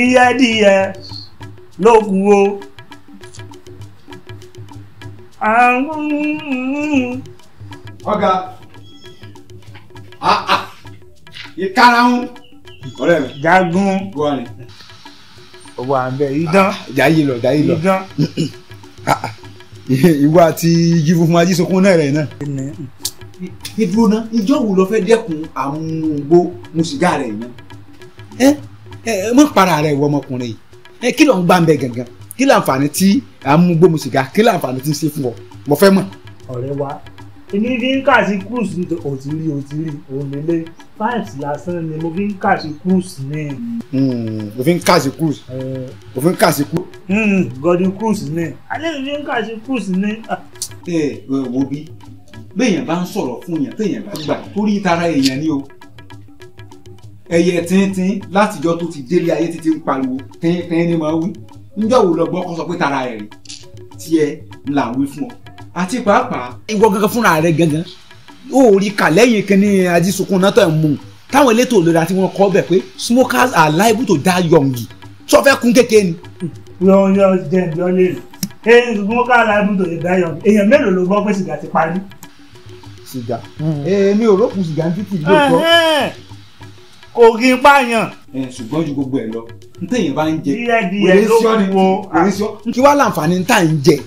Díẹ̀díẹ̀ ló kù o. Ọ̀gá ìkarahun ọ̀rẹ́ mi. Jagun. Bọ́ọ̀lù ni. Ọwọ́ à ń bẹ idán. Jayé lọ jayé lọ. Idán. Ìwọ àti igi funfun ajísokun náà rẹ̀ náà. Ìdúró náà ìjọ wo lọ fẹ́ dẹ́kun àmúgbó mu sìgá rẹ̀ yẹn. Ẹ ẹ mọ̀ para rẹ̀ ìwọ ọmọkùnrin yìí. Ẹ kí ló ń gbà ń bẹ gangan? Kí láǹfààní tí àmúgbó mu sìgá kí láǹfààní tí ń ṣe fún ọ? Mo fẹ́ mọ̀. Ọ̀rẹ́ wa èmi fi ń kà sí cruise ní òtírí òtírí òun lélẹ̀ vibes lásán ni mo fi ń kà sí cruise ní. O fi ń kà sí cruise. O fi ń kà sí cruise. Gordon Cruise ní. Alẹ́ mi fi ń kà sí cruise ní. Ẹ wo bí béèyàn bá ń sọ̀rọ̀ fún yàn téèyàn bá gbà torí tara èèyàn ni o. Ẹyẹ tíntín látijọ́ tó ti délé ayé títí ń pariwo tíntín ni máa wí. Ǹjọ́ wo lọ gbọ́ kó sọ pé tara ẹ̀ rí tiẹ̀ là ń wí fún ọ. Àti pàápàá ìwọ gangan fúnra rẹ gangan ó rí kà lẹ́yìn kínní ajísokun náà tó ń mú un táwọn elétò ìlera tí wọ́n kọ́ bẹ̀ pé smokers are liable to die young sọ fẹ́ kún kékeré ni. Yọ yọ jẹ ìjọ lè rí smokers are liable to die young èèyàn mélòó ló gbọ́ pé sìgá ti parí. Sìgá èmi ò rókun sìgá ní títì lóòótọ́. Kò kí n pààyàn. Ṣùgbọ́n ju gbogbo ẹ̀ lọ n téèyàn bá ń jẹ díẹ̀díẹ̀ ló kú o. Kí wàá láǹfààní tá à ń jẹ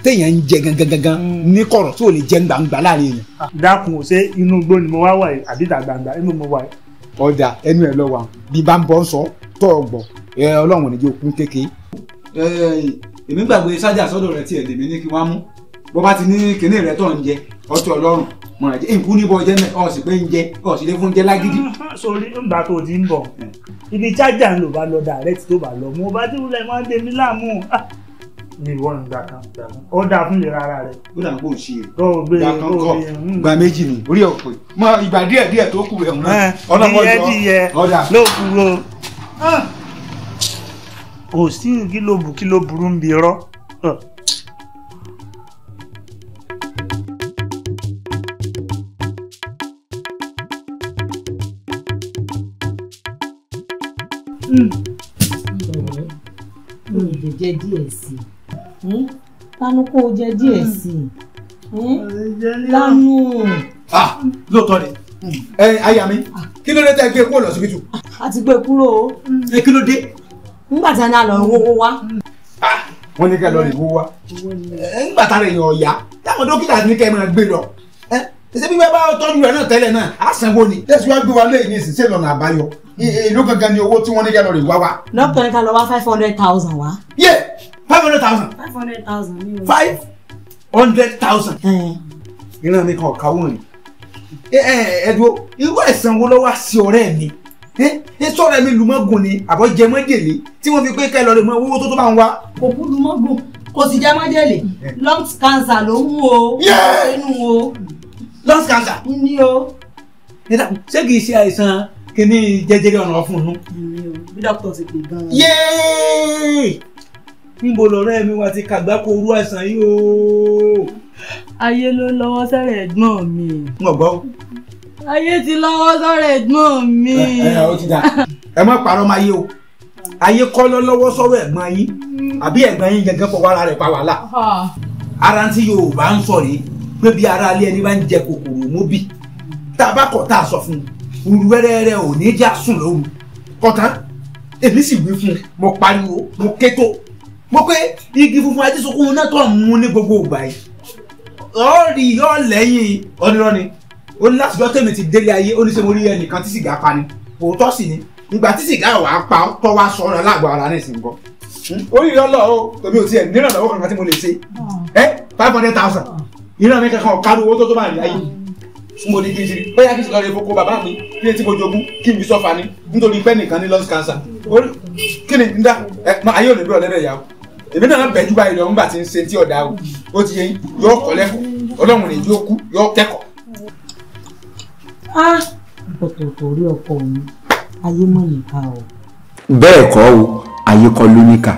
téèyàn ń jẹ gangan gangan ní kọ̀rọ̀ tí ò lè jẹ gbangba láàrin èèyàn. Dákun ṣé inú igbó ni mo wá wà yìí àbí ìta gbangba inú mo wà yìí. Ọjà ẹnu ẹ lọ wà bí bá ń bọ́ ń sọ tọ́ ọ gbọ́ ẹ Ọlọ́run ní jẹ́ òkun kékeré. Èmi gbàgbé sájà sọ́dọ̀ rẹ tí ẹ̀ lèmi ní kí wọ́n mú bó bá ti ní kinní rẹ tó ń jẹ ọtí Ọlọ́run mọ̀ràn jẹ́ nkú níbo jẹ́ mẹ́ ọ̀ sì pé ń jẹ ọ̀ sì lè fún jẹ lágídí. Sórí ńgbà tó ti ń bọ̀ ibi chájà ń lò bá lọ dàrẹ́tì tó bá lọ mú ọba tí wúlẹ̀ máa ń dé mi láàmú ní ìwọ ìgbà kan ó dáa fún ìlera ara rẹ. Ó dà kó o ṣe é gbà kan kọ gbà méjì ni orí ọ̀pẹ mọ ìgbà díẹ̀ díẹ̀ tó kù ẹ̀hún náà ọlọ́mọ díẹ̀ ló kú o. Kò sí kí ló bù kí ló burú ń bi rọ́. O lè jẹ díẹ̀ sí i tánú kó o jẹ díẹ̀ sí i tánú. Lóòótọ́ ni ẹ aya mi kí ló dé tẹ́ gbé kúrò lọ́sibítù. A ti gbé kúrò o. Ẹ kí ló dé. Nígbà tí a ní a lọ wówó wá. Wọ́n ní kẹ́ lọ rè wó wá. Nígbà tára èèyàn ọ̀yá táwọn dókítà ní kẹ́ máa gbé lọ. Ṣé bí bẹ́ẹ̀ bá tọ́jú rẹ̀ náà tẹ́lẹ̀ náà á sanwó ni. Tẹ̀síwájú gbé wa lóye ní ìsinsìnyí lọ́nà àbáyọ. Èló gangan ni owó tí wọ́n ní kẹ́ lọ rè wá wá. Dókítà ní ká lọ wá 500,000 wá. Yé 500,000. 500,000 ní o. 500,000. Ìran mi kan ọ̀ka wọ̀n ni. Ẹ dúró irú ẹ̀sán wo ló wá sí ọ̀rẹ́ mi? Ẹ sọ̀rọ̀ mi lùmọ́gùn ni àbọ̀ jẹ mọ́jèlé tí wọ́n fi pé kẹ́ lọ rè mọ owó tó tó bá ń wá. Kò kú lùmọ́gùn kò sì jẹ májèlé lungs cancer ló ń mú o. Inú o. Lungs cancer. Ní o. Ṣé kìí ṣe àìsàn kíní jẹjẹrẹ ọ̀nà ọ̀fun nù? Bí dókítà ti pè gan-an. Yéé! Níbo lọ̀rẹ́ mi wá ti kàgbá kó orú àìsàn yìí o. Ayé ló lọ́wọ́ sọ́rọ̀ ẹ̀gbọ́n mi. N ò gbọ́. Ayé ti lọ́wọ́ sọ́rọ̀ ẹ̀gbọ́n mi. Ẹ ó ti dà. Ẹ má parọ́ máa yé o. Ayé kọ́ ló lọ́wọ́ sọ́rọ̀ ẹ̀gbọ́n yín. Àbí ẹ̀gbọ́n yín gangan fọwọ́ ara rẹ̀ pa wàhálà. Ara tí Yorùbá ń sọ rèé pé bí ara alẹ́ ẹni bá ń jẹ kòkòrò móbì. Tá a bá kọ̀ tá a sọ fún un, òru wẹ́rẹ́rẹ́ ò ní já sùn lóru. Kọ̀tán, èmi sì wí fún un, mo pariwo, mo ké tó. Mo pé igi funfun ajísokun náà tó ń mú ní gbogbo ìgbà yìí. Ọ̀rì yọ lẹ́yìn onírọ́ni. Ó ní láti jọ́ tèmi ti délé ayé, ó ní ṣe mo rí ẹnìkan tí sìgá pa ni. Òótọ́ sì ni, ìgbà tí sìgá wà á pa tọ́ wá sọ̀rọ̀ aláàbọ̀ ara ní ìsìn gan. Orí yọ lọ o, tèmi ò tiẹ̀ nírànlọ́wọ́ kankan tí mo lè ṣe. Ẹ 500,000. Ìran mi kankan ọ̀kadù owó tó tó bá rí ayé. Mo ní kí n ṣe bóyá kí n lọ rí foko bàbá mi kí n tí mo jogún kí n fi sọ́fà ni nítorí pé nìkan ní lungs cancer. Kí ni ń dá ẹ ayé ò ní bí ọ̀lẹ́bẹ̀ yà o. Èmi náà bẹ̀ jù báyìí lọ nígbà tí ń ṣe tí ọ̀dà o. Ó ti yẹ yóò kọ́ lẹ́kọ̀ọ́ Ọlọ́run ní yóò kú yóò kẹ́kọ̀ọ́. Ọ̀tọ̀ọ̀tọ̀ orí ọkọ mi ayé mọ̀ nìka o. Bẹ́ẹ̀ kọ́ o, ayé kọ́ ló níkà.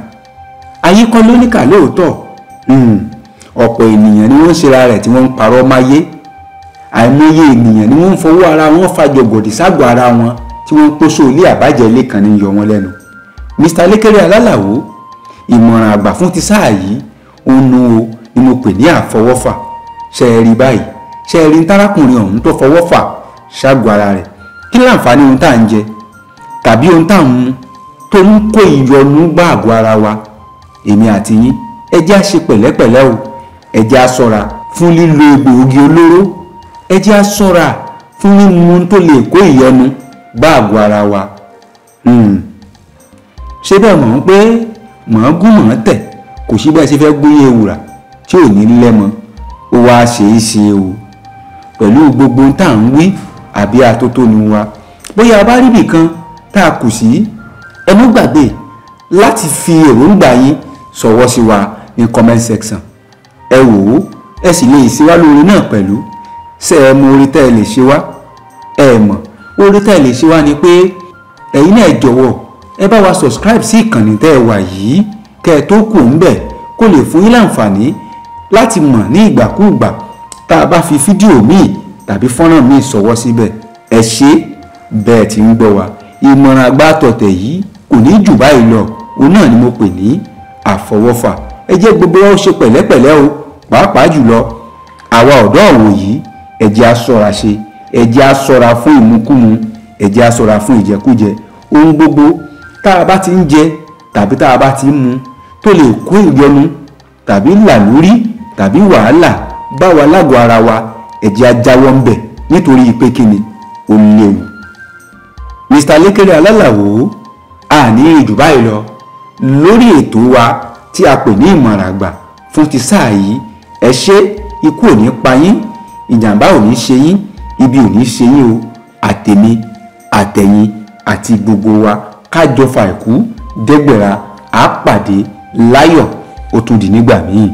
Ayé kọ́ ló níkà lóòótọ́. Ọ̀pọ̀ ènìyàn ni wọ́n ń ṣera rẹ̀ tí wọ́n ń parọ́ máyé. Àìmọye ènìyàn ni wọ́n ń fọwọ́ ara wọn fa jọ̀gọ̀dì ságọ̀ ara wọn tí wọ́n ń pósó ilé àbájẹ́ ilé kan ní yọ wọn lẹ́nu. Mr. Lékéré Alálàó, ìmọ̀ràn àgbà fún ti sáà yìí òun nu o ni mo pè ní àfọwọ́fà. Ṣe é rí báyìí? Ṣe é rí ń tárákùnrin ọ̀hún tó fọwọ́ fà ṣáàgọ́ ara rẹ̀? Kí láǹfààní ohun tá à ń jẹ tàbí ohun tá à ń mu tó ń kó ìyọnu bá àgọ́ ara wa? Èmi àti yín, ẹ jẹ́ á ṣe pẹ̀lẹ́pẹ̀lẹ́ o. Ẹ jẹ́ á ṣọ́ra fún lílo egbòogi olóró. Ẹ jẹ́ á ṣọ́ra fún mímu tó lè kó ìyọnu bá àgọ́ ara wa. Ṣé bẹ́ẹ̀ mọ̀ ń pé mọ̀ ń gún mọ̀ ń tẹ̀, kò sí bẹ́ẹ̀ ṣe fẹ́ gúnyé ewùrà tí ò ní lẹ́mọ. Ó wá ṣe é ṣe o pẹ̀lú gbogbo tá à ń wí àbí atótónu wa. Bóyá a bá rí ibìkan tá a kù sí, ẹ má gbàgbé láti fi èròǹgbà yín ṣọwọ́ sí wa ní comment section. Ẹ wò ó, ẹ sì lè ṣe wá lóore náà pẹ̀lú. Ṣé ẹ mọ orí tẹ́ ẹ lè ṣe wá? Ẹ mọ̀ orí tẹ́ ẹ lè ṣe wá ni pé ẹ̀yin náà jọ̀wọ́ ẹ bá wa subscribe sí ìkànnì tẹ́ ẹ wà yìí kẹ́ ẹ tó kù ń bẹ̀, kó lè fún yín láǹfààní láti mọ̀ ní ìgbàkúùgbà tá a bá fi fídíò míì tàbí fọ́nrán míì ṣọwọ́ síbẹ̀. Ẹ ṣé bẹ́ẹ̀ tí ń gbọ́ wa. Ìmọ̀ràn àgbà tọ̀tẹ̀ yìí kò ní jù báyìí lọ. Òun náà ni mo pè ní àfọwọ́fà. Ẹ jẹ́ gbogbo wa ó ṣe pẹ̀lẹ́pẹ̀lẹ́ o, pàápàá jùlọ àwa ọ̀dọ́ ọ̀wọ̀ yìí. Ẹ jẹ́ á ṣọ́ra ṣe, ẹ jẹ́ á ṣọ́ra fún ìmukúmu, ẹ jẹ́ á ṣọ́ra fún ìjẹkújẹ. Ohun gbogbo tá a bá ti ń jẹ tàbí tá a bá ti ń mu tó lè kó ìyọnu tàbí làlúrí tàbí wàhálà bá wa lágọ̀ọ́ ara wa, ẹ jẹ́ á jáwọ́ ń bẹ̀ nítorí pé kíni ó léwu. Mr. Lékéré Alálàó, a ní rí jù báyìí lọ lórí ètò wa tí a pè ní ìmọ̀ràn àgbà fún ti sáà yìí. Ẹ ṣé, ikú ò ní pa yín, ìjàmbá ò ní ṣe yín, ibi ò ní ṣe yín o. Àtèmi àtẹ̀yin àti gbogbo wa ká jọ fa ìkú dẹ́gbẹ̀ra, á pàdé láyọ̀, ó tún di nígbà míì.